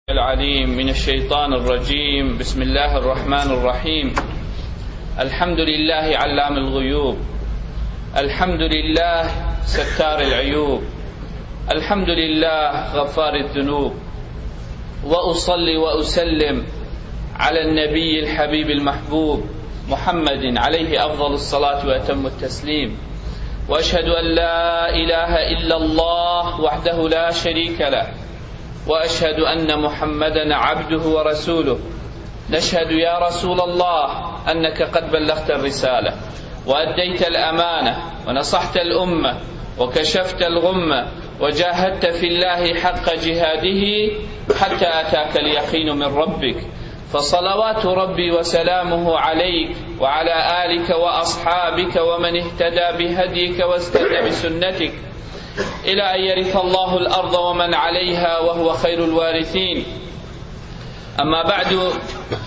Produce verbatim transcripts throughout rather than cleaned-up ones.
العليم من الشيطان الرجيم. بسم الله الرحمن الرحيم. الحمد لله علام الغيوب. الحمد لله ستار العيوب. الحمد لله غفار الذنوب. وأصلي وأسلم على النبي الحبيب المحبوب محمد عليه أفضل الصلاة وأتم التسليم. وأشهد أن لا إله إلا الله وحده لا شريك له. وأشهد أن محمدا عبده ورسوله. نشهد يا رسول الله أنك قد بلغت الرسالة وأديت الأمانة ونصحت الأمة وكشفت الغمة وجاهدت في الله حق جهاده حتى أتاك اليقين من ربك، فصلوات ربي وسلامه عليك وعلى آلك وأصحابك ومن اهتدى بهديك واستنى بسنتك إلى أن يرث الله الأرض ومن عليها وهو خير الوارثين. أما بعد،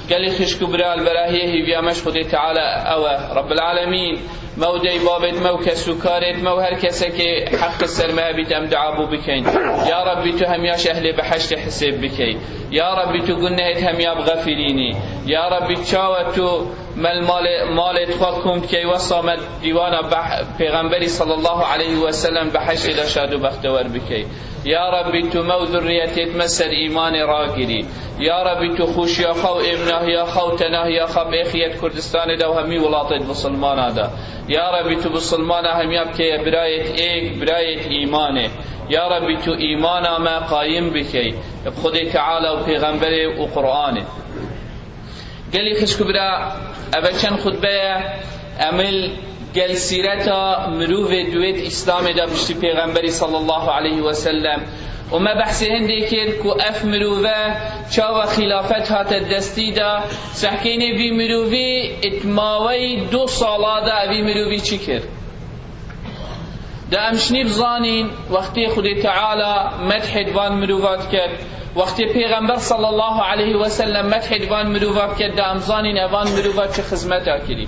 gelî xişk û bira, li berahiyê hîviya me ji Xwedê Teala ew e, Rabbil Alemîn, me û dey babêt me û kes û karêt me û her kesekê heq li ser me hebît em dua bû bikeyn. Ya Rabbî, tu hemiya ji ehlê behiştê hisêb bikey. Ya Rabbî, tu gunehêt hemiya bixefirînî. Ya Rabbî, çawa tu me li malê, malê xwe kom dikey, wesa me dîwana beh-, Pêxemberî sallallahu aleyhi ve sellem behiştê de şad û bextewer bikey. Ya Rabbî, tu me û zurriyetêt me ser îmanê ragirî. Ya Rabbî, tu xweşiya xwe û êvnahiya xwe û tenahiya xwe bêxiyet Kurdistanê de û hemî welatêt bisilmana de. Ya Rabbî, tu bisilmana hemiya bikeye birayêt êk, birayêt îmanê. Ya Rabbî, tu îmana me qayim bikey bi Xwedê Teala û Pêxemberê û Qur'anê. Gelî xişk û bira, eve çend xutbe ye, em ê li gel sîreta mirovê di wêt Îslamê de piştî Pêxemberî sallallahu aleyhi ve sellem û me behsê hindê kir ku ev mirove çawa xîlafet hate destî de, sehkênê vî mirovî it maweyî du sala de evî mirovî çi kir? Da em şinî bizanîn, wextê Xwedê Teala medhê di van mirova diket, wextê Pêxember sallallahu aleyhi ve sellem medhê di van mirova diket, da em zanîn evan mirova çi xizmeta kirî.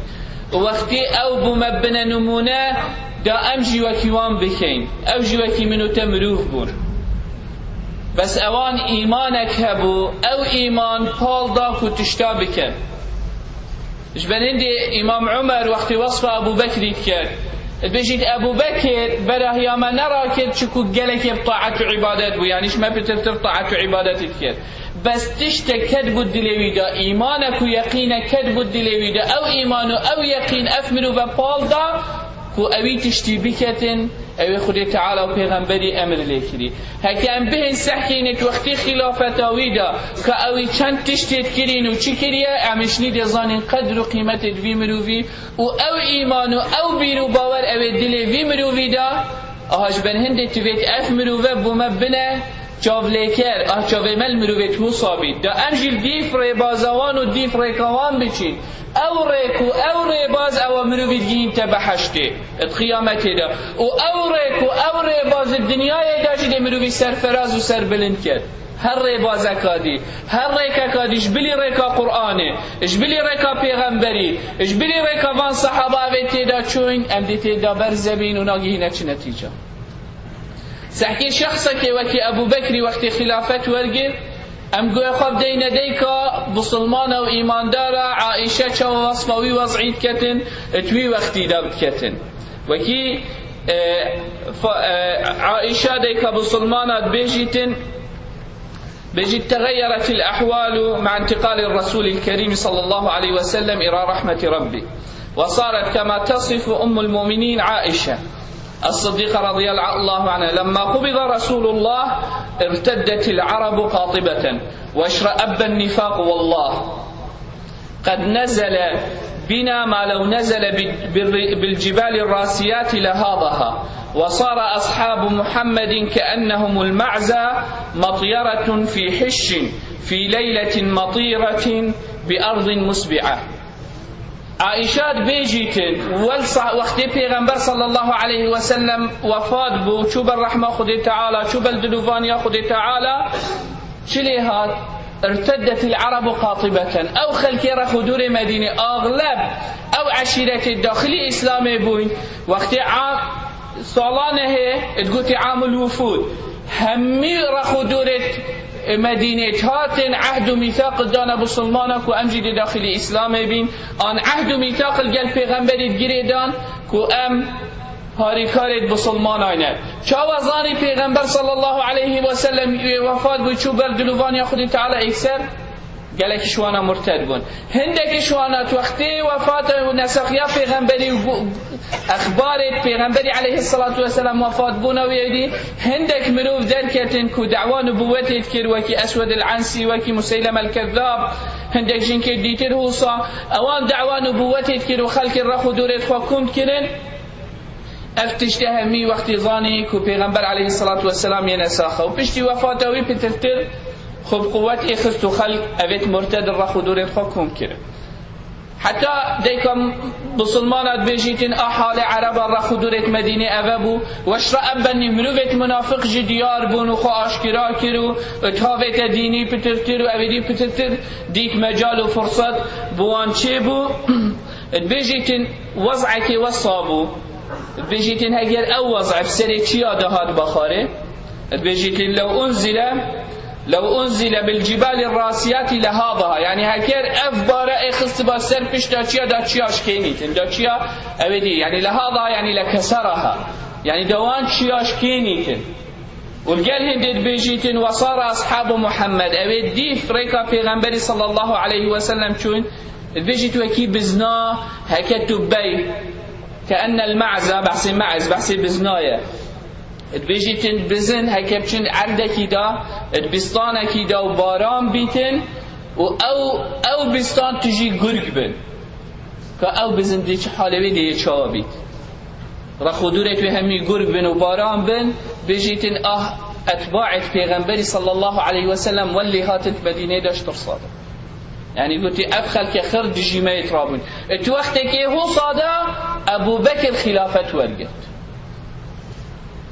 Û wextê ew bû me bine nimûne, da em jî wekî wan bikeyn. Ew jî wekî min û te mirov bûn. Bes ewan îmanek hebû, ew îman pal da ku tişta bikin. Ji ber hindê Îmam Umer wextê wesfa Ebû Bekrî dikir, dibêjît, Ebû Bekir berahiya me nerakir, çiku gelekê bi taet û îbadet bû, yanî ji me pitirtir taet û îbadetî dikir. Bes tiştek ket bû dilê wî de, îmanek û yeqînek ket bû dilê wî de, ew îman û ew yeqîn ev mirove pal da ku ewî tiştî biketin, Ew ê Xwedê Teala û Pêxemberî emir lê kirî. Heke em bihên sehkênê di wextê xîlafeta wî de ka ewî çend tiştê dikirîn û çi kiriye, em ê şinî dê zanîn qedr û qîmetê di vî mirovî û ew îman û ew bîr û bawer ew ê dilê vî mirovî de, aha ji ber hindê tivêt ev mirove bo me bine çavlêker, ah çavê me li mirovê wisa bît. Da em jî li dîf rêbaza wan û dîf rêka wan biçîn. Ew rêk û ew rêbaz ew e mirovî digihînte beheştê, di qiyametê de. Û ew rêk û ew rêbaz di dinyayê de jî dê mirovî serferaz û serbilind ket. Her rêbazeka dî, her rêkeka dî ji bilî rêka Qur'anê, ji bilî rêka Pêxemberî, ji bilî rêka van sehaba evê tê de çûyn, em dê tê de berze bîn û nagihîne çi netîca. Sehkê şexsekê wekî Ebû Bekrî wextê xîlafet wergir, em guhê xwe bideyne deyka bisilmana û îmandara, Aîşe çawa wesfa wî wez'î diketin, di wî wextî de bidiketin. Wekî, e, fa-, e, Aîşe deyka bisilmana dibêjîtin, بجد تغيرت الأحوال مع انتقال الرسول الكريم صلى الله عليه وسلم إلى رحمة ربي، وصارت كما تصف أم المؤمنين عائشة الصديقة رضي الله عنها: لما قبض رسول الله ارتدت العرب قاطبة واشرأب النفاق والله، قد نزل بنا ما لو نزل ب-، بال-، بالجبال الراسيات لهاضها، وصار أصحاب محمد كأنهم المعزى مطيرة في حش في ليلة مطيرة بأرض مسبعة. Aîşa dibêjîtin, wel sa-, wextê Pêxember sallallahu aleyhi ve sellem wefat bû, çû ber rehma Xwedê Teala, çû ber dilûvaniya Xwedê Teala, Çi lê hat? ارتدت العرب قاطبة. Ew xelkê rex û dûrê Medînê, axleb ew eşîretê daxilî Îslamê bûyn. Wextê a-, salanê hê, digotê amul wufûd. Hemî rex û dûrê Medînê hatin, ehd û mîsaq dane Musulmana ku em jî di daxilî Îslamê bîn. An ehd û mîsaq li gel Pêxemberî girê dan ku em harîkarê Musulmanayne. Çawa zanî Pêxember sallallahu aleyhi ve sellem wê wefat bû, çû ber dilûvaniya Xwedê Teala êkser? Gelek ji wana murted bûn. Hindek ji wana wextê wefata û nesaxiya Pêxemberî û gu-, exbarê Pêxemberî aleyhissalatu vesselam wefatbûna wê dî, hindek mirov derketin ku dawa nubûwetê dikir, wekî Eswed el-Ensî, wekî Museylem el-Kezzab, hindek jinkê dîtir husa, ewan dawa nubûwetê dikir û xelkê rex û dorê xwe kom dikirin. Ev tişte hemî wextî zanî ku Pêxember aleyhissalatu vesselam yê nesaxe û piştî wefata wî pitirtir xwe bi quwet êxist û xelk evêt murted rex û dorê xwe kom kirin. Heta deyka Musulmana dibêjîtin, a halê Ereba rex û dorêt Medînê eve bû, weşra ev benî mirovêt munafiq jî diyar bûn û xwe aşkira kir û tavête dînî pitirtir û evêdî pitirtir dît mecal û fursat bi wan çêbû. Dibêjîtin wez'ekê wesa bû. Dibêjîtin heger ew wez'e bi serê çiya de hat baxarê. Dibêjîtin lew unzile, lew unzile bil cibali rasiyati lehadaha. Yani heger ev bare ê xistiba ser pişta çiya da çiya şkênîtin. Da çiya ew ê dî. Yani lehadaha yani lekeseraha. Yani da wan çiya şkênîtin. Û li gel hindê dibêjîtin, "Wesara ashabu Muhammed", ew ê dîf rêka Pêxemberî sallallahu aleyhi ve sellem çûn, dibêjît, "Wekî bizna heke tu bey, ke ennel me'za", behsê me'z, behsê bizna ye. Dibêjîtin, bizin heke biçin erdekî da, di bîstanekî da û baran bîtin û ew, ew bîstan tu jî gurg bin. Ka ew bizin dê çi halê wê dê yê çawa bît? Rex û dûrê wê hemî gurg bin û baran bin, bêjîtin ah etbaet Pêxemberî sallallahu aleyhi ve sellem welî hatin Medîneyê de ji tirsa de. Yani gotî ev xelkê xir dijî me yê rabûn. E tu wextekê hosa de Ebu Bekir xilafet wergirt.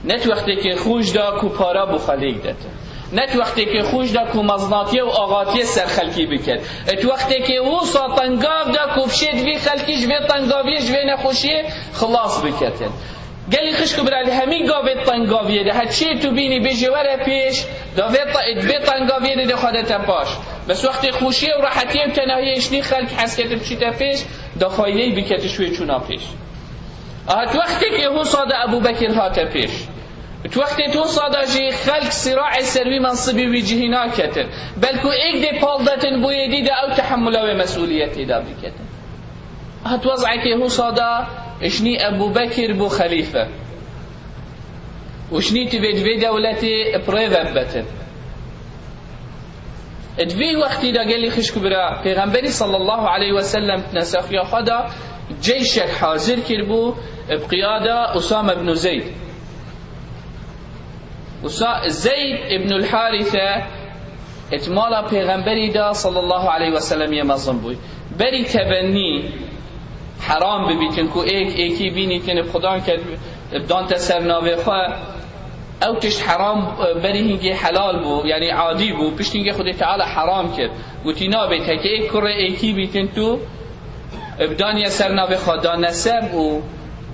Ne tu wextekê xûş da ku para bû xelêk detin. Ne tu wextekê xûş da ku meznatiye û axatiye ser xelkî biket. E tu wextekê wisa tengav da ku fişê di vî xelkî ji vê tengaviyê, ji vê nexweşiyê xilas biketin. Gelî xişk û bira, li hemî gavê tengaviyê de her çê tu bînî bêjê were pêş, da vê te-, di vê tengaviyê de dê xwe de te paş. Bes wextê xweşiyê û rehetiyê û tenahiyê şinî xelk hez kete biçîte pêş, da xayleyî bikete ji wê çûna pêş. Aha, tu wextekê hosa de Ebu Bekir hate pêş. Tu wextê tu hosa de jî xelk sîraê ser wî mensibî wî cihî naketin. Belku êk dê pal detin bo yê dî de ew tehemula wê mesûliyetê de biketin. Aha, tu wez'ekê hosa de şinî Ebu Bekir bû xelîfe. Û şinî tu vê di vê dewletê bi rê ve bibetin. Di vî wextî de gelî xişk û bira, Pêxemberî sallallahu aleyhi ve sellem di nesaxiya xwe de ceyşek hazir kiribû, bi qiyada Usame ibn Zeyd. Usa-, Zeyd ibnul Harithe di mala Pêxemberî de sallallahu aleyhi ve sellem yê mezin bû. Berî tebennî heram bibîtin ku êk êkî bînîtin bi xudan ked-, dante ser navê xwe. Ew tişt heram, e, berî hingê helal bû, yanî adî bû, pişt hingê Xwedê Teala heram kir. Gotî, nabêt, heke êk kurê êkî bîtin tu, e, bidaniye ser navê xwe da neseb û,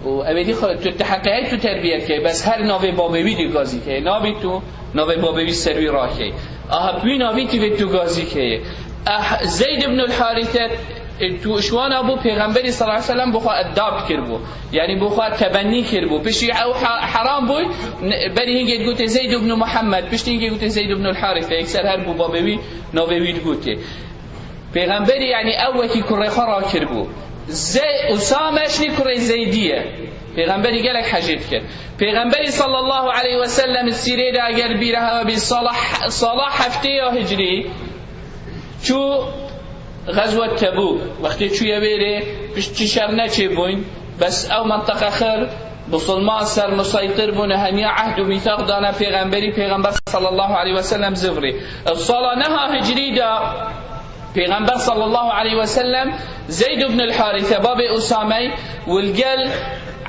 û ew êdî xwe, tu teheqe hey tu terbiye key, bes her navê babê wî dê gazî key. Nabî tu navê babê wî ser wî rakey. Aha, bi wî navî tu vê tu gazî key. Ah, Zeyd ibnul Harithe, e, tu ji wana bû Pêxemberî sallallahu aleyhi ve sellem bo xwe edab kiribû. Yanî bo xwe tebennî kiribû. Piştî ew ha-, heram bû, ne-, berî hingê digotê Zeyd ibn Muhammed, piştî hingê gotê Zeyd ibn al-Harithe, yekser her bû babê wî, navê wî digotê. Pêxemberî, yanî ew wekî kurê xwe rakiribû. Ze-, Usame şinî kurê Zeydî ye. Pêxemberî gelek hejê dikir. Pêxemberî sallallahu aleyhi ve sellem sîrê de eger bîra hewe bî, sala, sala heftê ya hicrî, çû Xezwet Tebûk, wextê çûye wê rê, pişt çi şer neçêbûyn, bes ew menteqe xir, Musulman ser museytir bûne, hemiya ehd û mîsaq dane Pêxemberî, Pêxember sallallahu aleyhi ve sellem zivrî. Ev sala neha hicrî de Pêxember sallallahu aleyhi ve sellem Zeyd ibn al-Harithe, babê Usamey, û li gel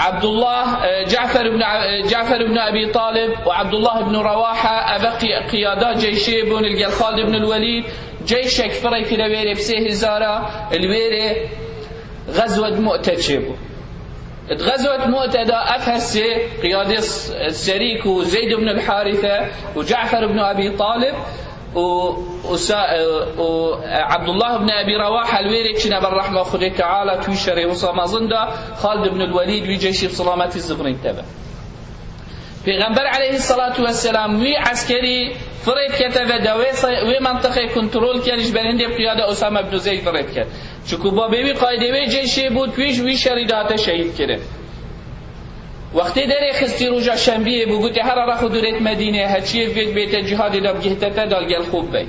Abdullah, e, Cafer ibn, e, Cafer ibn Ebî Talib û Abdullah ibn Rewaha, eve qi-, qiyada ceyşê bûn, li gel Xalid ibn al-Welîd, ceyşek firê kire wê rê bi sê hezara, li wê rê Xezwet Mu'te çêbû. Di Xezwet Mu'te de ev her sê qiyadê s-, serî ku Zeyd ibn al-Harithe û Cafer ibn Ebî Talib û, û, Sa-, û, e, Abdullah ibn Ebî Rewaha li wê rê çine ber rehma Xwedê Teala, tu wî şerê wisa mezin de Xalid ibn Welîd wî ceyşî bi selametî zivirîn teve. Pêxember aleyhisselatu vesselam wî eskerî firê dikete ve de wê se-, wê mentiqê kontrol ker, ji ber hindê qiyade Usame ibn Zeyd firê diket. Çunku babê wî qaydê wê ceyşê bû, tu wî ji wî şerî de hate şehîd kirin. Wextê derê xistî roja şembiyê bû, gotê, "Here rex û dûrêt Medînê, heçiyê vêt bête cihadê de bigihte te de li gel xwe bibey."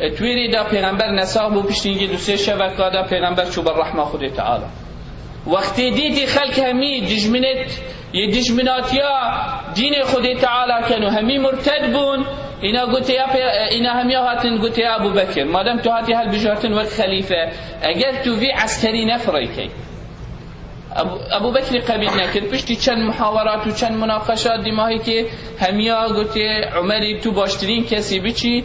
E, twêrê de pêxember nesax bû, piştî hingê du sê şeveka de pêxember çû ber rehma Xwedê Teala. Wextê dîtî xelk hemî dijminêt, yê dijminatiya dînê Xwedê Teala ken û hemî murted bûn, îna gotê ya pê-, e, îna hemiya hatin gotê ya Ebû Bekir, "Madem tu hatî helbijartin wek xelîfe, eger tu vî eskerî nefirêkey." Ebu, Ebu Bekrî qebîl nekir. Piştî çend muhawerat û çend munaqeşat dîmahîkê hemiya gotê, "Umerî, tu baştirîn kesî biçî,